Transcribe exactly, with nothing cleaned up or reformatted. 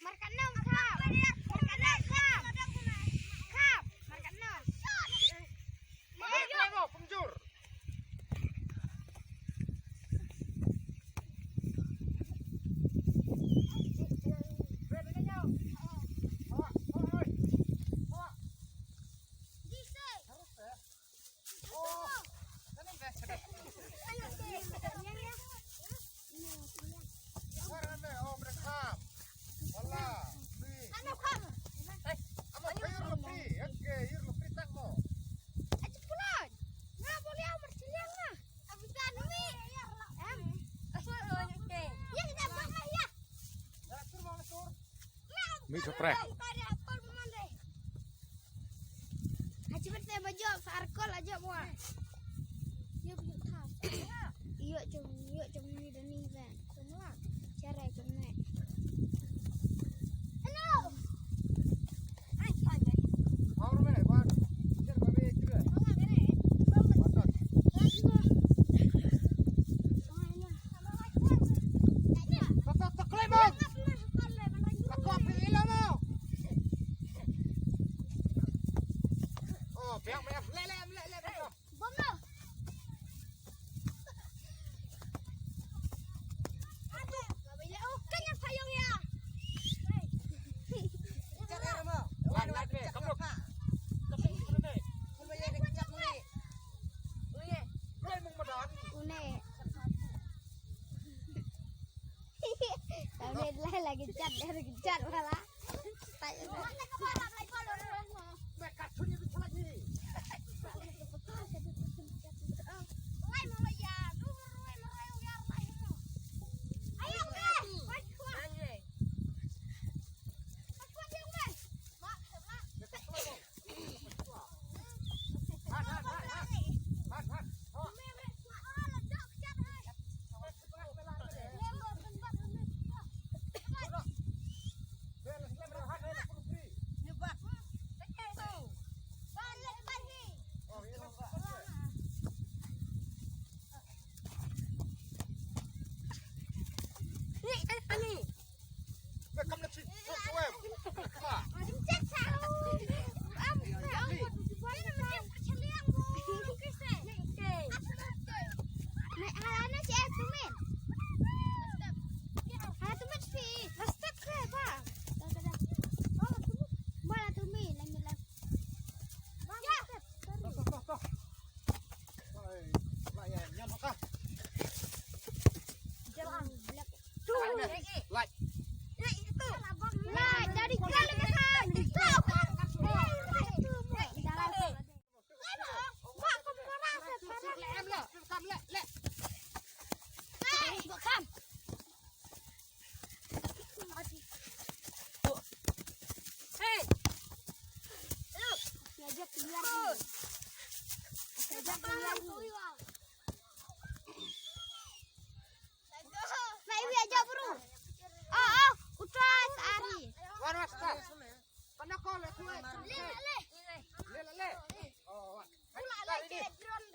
Marka enam, khap. Marka enam, khap. Khap. Marka enam. Marka enam, pynjur. Mih sa prek. Haji ber te bajok sa arkol aja mua. Yuk yuk kham. Yuk jom yuk jom ni dan ni ben. Semua. Cara jom ni. Hello. Une. Tao ne lai lagi chat, lagi chat wala. Wan, wan, start. Kana ko le tu, eh. Le, le, le. Le, le, le. Oh, wan. Pula le, le, drone